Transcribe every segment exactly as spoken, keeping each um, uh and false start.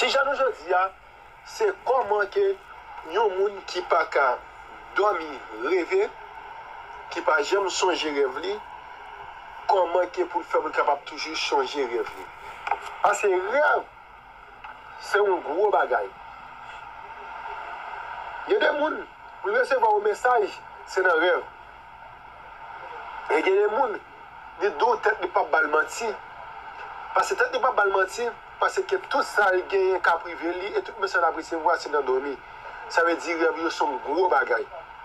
Sijè nou jodi a, se kòman ke yon moun ki pa ka dòmi reve, ki pa janm sonje rèv li, kòman ke pou l fè pou l kapab toujou sonje rèv li. Paske rèv, se yon gwo bagay. Gen de moun, pou l resevwa yon mesaj, se nan rèv. E gen de moun, li di w tèt li p ap ba l manti. Paske tèt li p ap ba l manti, paske tout sa l genyen k ap rive li, e tout mesaj l ap resevwa, se nan dòmi. Sa vle di rèv yo se yon gwo bagay.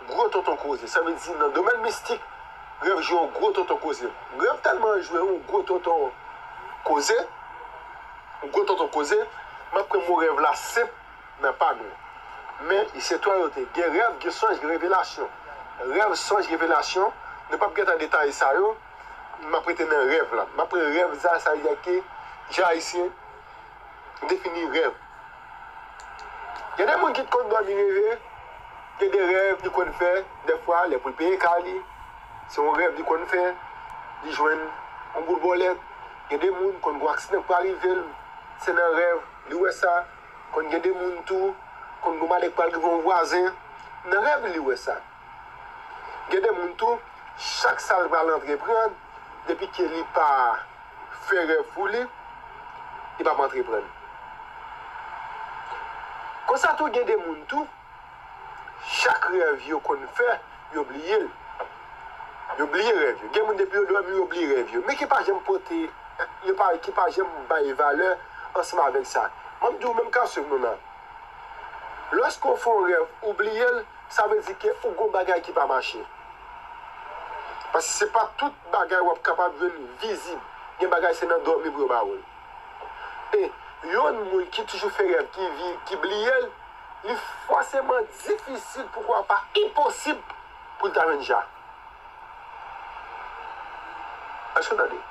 Gwo tonton koze. Sa vle di nan domèn mistik, rèv jwe yon gwo tonton koze. Rèv tèlman jwe yon gwo tonton koze, yon gwo tonton koze, m ap pran mo rèv la senp, nan pa nou. Men, se twa yo te. Gen rèv, gen sonj, gen revelasyon. Rèv, sonj, revelasyon. Nou p ap gentan detaye sa yo. M ap rete nan rèv la. M ap pran rèv sa, sa vle di ke jan Ayisyen defini rèv. Gen de moun ki konn dòmi reve, gen de rèv li konn fè, dèfwa, lè pou l peye kay li, se yon rèv li konn fè, li jwenn yon boul bòlèt. Gen de moun konn gon aksidan k pral rive l, se nan rèv li wè sa. Konn gen de moun tou, konn gon malè k pral rive yon vwazen, nan rèv li wè sa. Gen de moun tou, chak sa l pral antreprann, depi ke li pa fè rèv pou li, li p ap antreprann. Konsa tou, gen de moun tou, chak rèv yo konn fè, yo bliye l. Yo bliye rèv yo. Gen moun depi yo dòmi, yo bliye rèv yo. Men ki pa janm pote, yo pa, ki pa janm bay valè ansanm avèk sa. Mwen, m di w menm k ap swiv nou la. Lòske w fè yon rèv, ou bliye l, sa vle di ke ou gon bagay ki pa mache. Paske se pa tout bagay w ap kapab jwenn vizib. Gen bagay se nan dòmi pou yo ba ou l. E yon moun ki toujou fè rèv, ki vi, ki bliye l, li fòseman difisil, poukwa pa enposib, pou l ta jwenn ja. Èske w tande?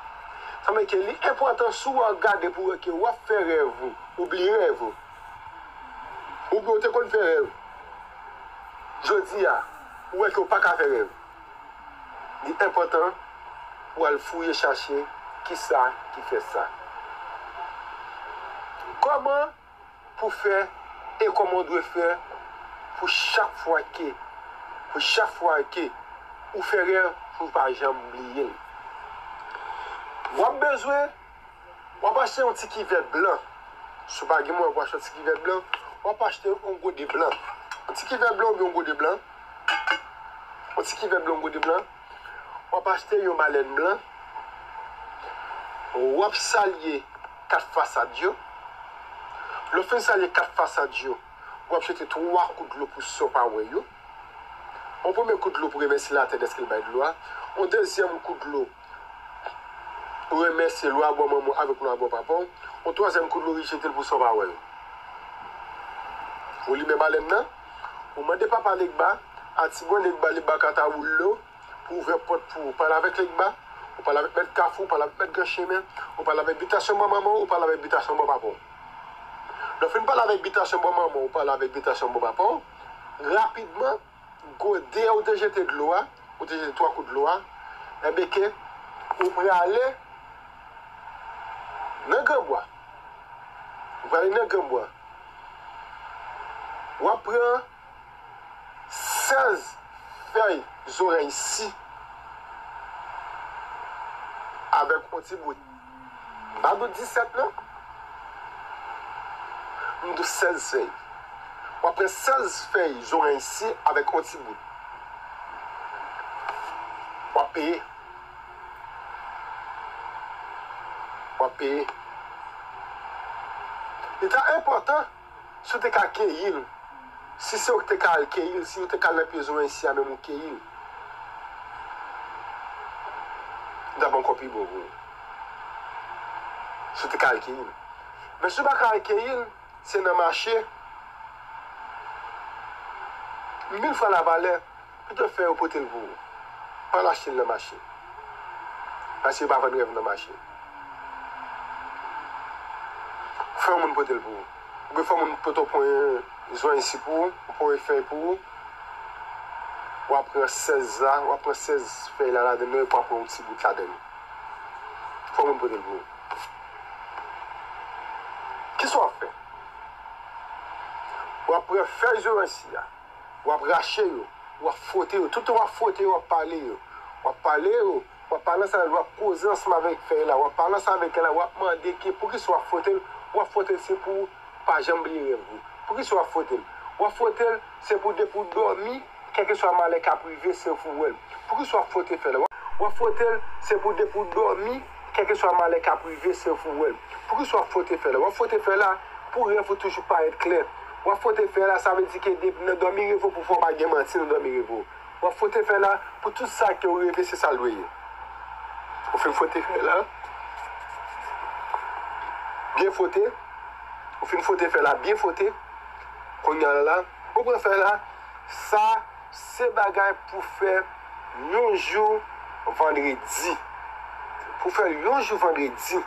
Sa vle ke li enpòtan si w ap gade pou w wè ke w ap fè rèv ou, ou bliye rèv ou. Oubyen w te konn fè rèv. Jodi a, ou wè ke w pa ka fè rèv. Li enpòtan pou w al fouye chache kisa ki fè sa. Kòman pou fè e kòman w dwe fè pou chak fwa ke, pou chak fwa ke ou fè rèv, pou w pa janm bliye l. W ap bezwen, w ap achte yon ti kivèt blan. Si w pa gen mwayen pou achte yon ti kivèt blan, w ap achte yon gode blan. Yon ti kivèt blan oubyen yon gode blan. Yon ti kivèt blan, yon gode blan. W ap achte yon balèn blan. W ap salye kat fasad yo. Lè w fin salye kat fasad yo, w ap jete twa kout dlo pou sa w pa wè yo. Yon premye kout dlo pou remèsye latè dèske l bay dlo a. Yon dezyèm kout dlo pou remèsye lwa bò manman w avèk lwa bò papa w. Yon twazyèm kout dlo rejete l pou sa w pa wè yo. Ou limen balèn nan, ou mande papa Legba, a ti bon Legba, Legba ka ta woule w, pou ouvè pòt pou ou. Pale avèk Legba, ou pale avèk mèt kafou, ou pale avèk mèt gran chemen, ou pale avèk bitasyon bò manman w, ou pale avèk bitasyon bò papa w. Lè w fin pale avèk bitasyon bò manman w, ou pale avèk bitasyon bò papa w, rapidman, gode a ou te jete dlo a, ou te jete twa kout dlo a, enben ke ou prale nan granbwa. Ou prale nan granbwa. W ap pran sèz fèy zorèy si avèk yon ti bout. M pa di w disèt non. M di w sèz fèy. W ap pran sèz fèy zorèy si avèk yon ti bout. W ap peye. W ap peye. Li ta enpòtan si w te ka keyi l. Si se ou ki te ka al keyi l, si ou te ka al nan pye zorèy si a menm ou keyi l, li t ap ankò pi bon pou ou. Si ou te ka al keyi l. Men si ou pa ka al keyi l, se nan mache, mil fwa la valè, pito fè yo pote l pou ou. Pa al achte l nan mache. Paske yo pa vann rèv nan mache. Fè yon moun pote l pou ou. Oubyen fè yon moun pote w pran zòn isi pou ou, ou pran fèy pou ou. W ap pran sèz la, w ap pran sèz fèy la ladan l, epi w ap pran yon ti bout ladan l. Fè yon moun pote l pou ou. Kisa w ap fè? W ap pran fèy zoranj si a, w ap rache yo, w ap fwote yo. Toutan w ap fwote yo, w ap pale yo. W ap pale yo, w ap pale ansanm, w ap koze ansanm avèk fèy la, w ap pale ansanm avèk fèy la, w ap mande ke poukisa w ap fwote l, w ap fwote l se pou w pa janm bliye rèv ou. Poukisa w ap fwote l? W ap fwote l se pou depi w dòmi, kèlkeswa malè k ap rive, se pou w wè l. Poukisa w ap fwote fèy la? W ap fwote l se pou depi w dòmi, kèlkeswa malè k ap rive, se pou w wè l. Poukisa w ap fwote fèy la? W ap fwote fèy la pou rèv ou toujou parèt klè. W ap fwote fèy la, sa vle di ke depi nan dòmi reve w pou fè w pa gen manti nan dòmi reve w. W ap fwote fèy la pou tout sa ke w reve, se sa l dwe ye. Ou fin fwote fèy la. Byen fwote. Ou fin fwote fèy la, byen fwote. Kounye a la, ou pran fèy la. Sa se bagay pou fè yon jou vandredi. Pou fè yon jou vandredi.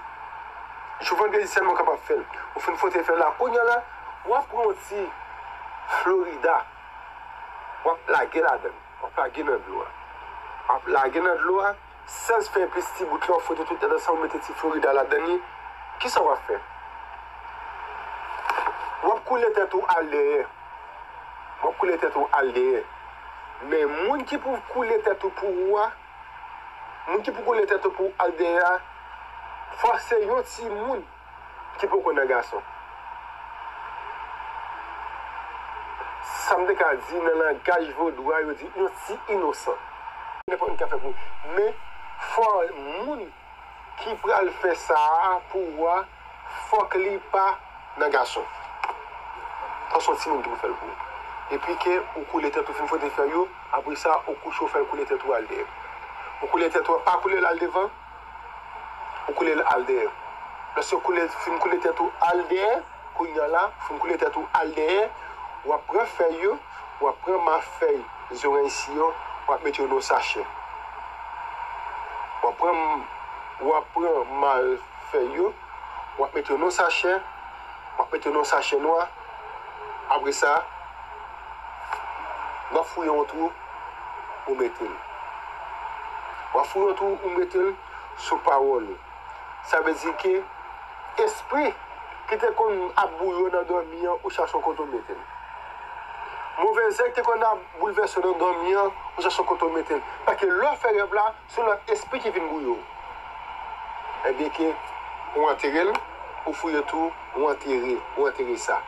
Jou vandredi sèlman w kapab fè l. Ou fin fwote fèy la. Kounye a la, w ap pran yon ti Florida. W ap lage ladan l. W ap lage nan dlo a. W ap lage nan dlo a. Sèz fèy plis ti bout la, w fwote tout tèt ansanm, ou mete ti Florida ladan li. Kisa w ap fè? W ap koule tèt ou al dèyè. W ap koule tèt ou al dèyè. Men moun ki pou koule tèt ou pou ou a, moun ki pou koule tèt ou pou ou al dèyè a, fò se yon timoun ki poko nan gason. Sa m te ka di nan langaj vodou a, yo di yon ti inosan. Nenpòt moun ka fè pou ou. Men, fò moun ki pral fè sa a pou ou a, fòk li pa nan gason. Fò se yon timoun ki pou fè l pou ou. Epi ke ou koule tèt ou, fin fwote fèy yo, apre sa, ou kouche, ou fè l koule tèt ou al dèyè. Ou koule tèt ou, pa koule l al devan, ou koule l al dèyè. Lòske w koule, fin koule tèt ou al dèyè, kounye a la, fin koule tèt ou al dèyè, w ap pran fèy yo, w ap pran ma fèy zoranj si yo, w ap mete yo nan yon sachè. W ap pran, w ap pran ma fèy yo, w ap mete yo nan yon sachè, w ap mete yo nan yon sachè nwa. Apre sa, w ap fouye yon twou, ou mete l. W ap fouye yon twou, ou mete l sou pawòl ou. Sa vle di ke espri ki te konn ap bouye w nan dòmi an, ou chache yon kote w mete l. Move zèg ki te konn ap boulvèse w nan dòmi an, ou chache yon kote w mete l. Paske lè w fè rèv la, se yon lòt espri ki vin bouye w. Ebyen ke ou antere l, ou fouye twou, ou antere, ou antere sa.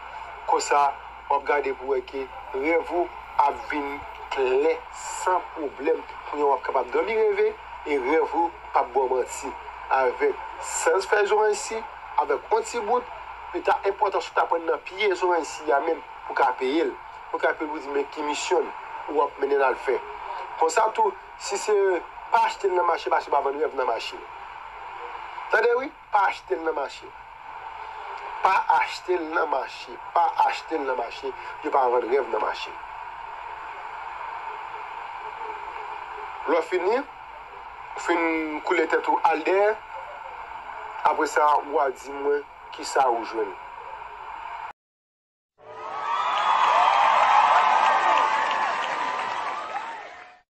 Konsa, w ap gade pou wè ke rèv ou ap vin klè, san pwoblèm. Kounye a w ap kapab dòmi reve, e rèv ou p ap ba w manti. Avèk sèz fèy zoranj si, avèk yon ti bout, li ta enpòtan si w ta pran nan pye zoranj si a menm pou w ka peye l. Pou w ka peye l, pou w di men ki misyon w ap mennen l al fè. Konsa tou, si se pa achte l nan mache, paske pa vann rèv nan mache. Tande wi, pa achte l nan mache. Pa achte l nan mache. Pa achte l nan mache. Yo pa vann rèv nan mache. Lè w fini, ou fin koule tèt ou al dèyè. Apre sa, w a di mwen kisa ou jwenn.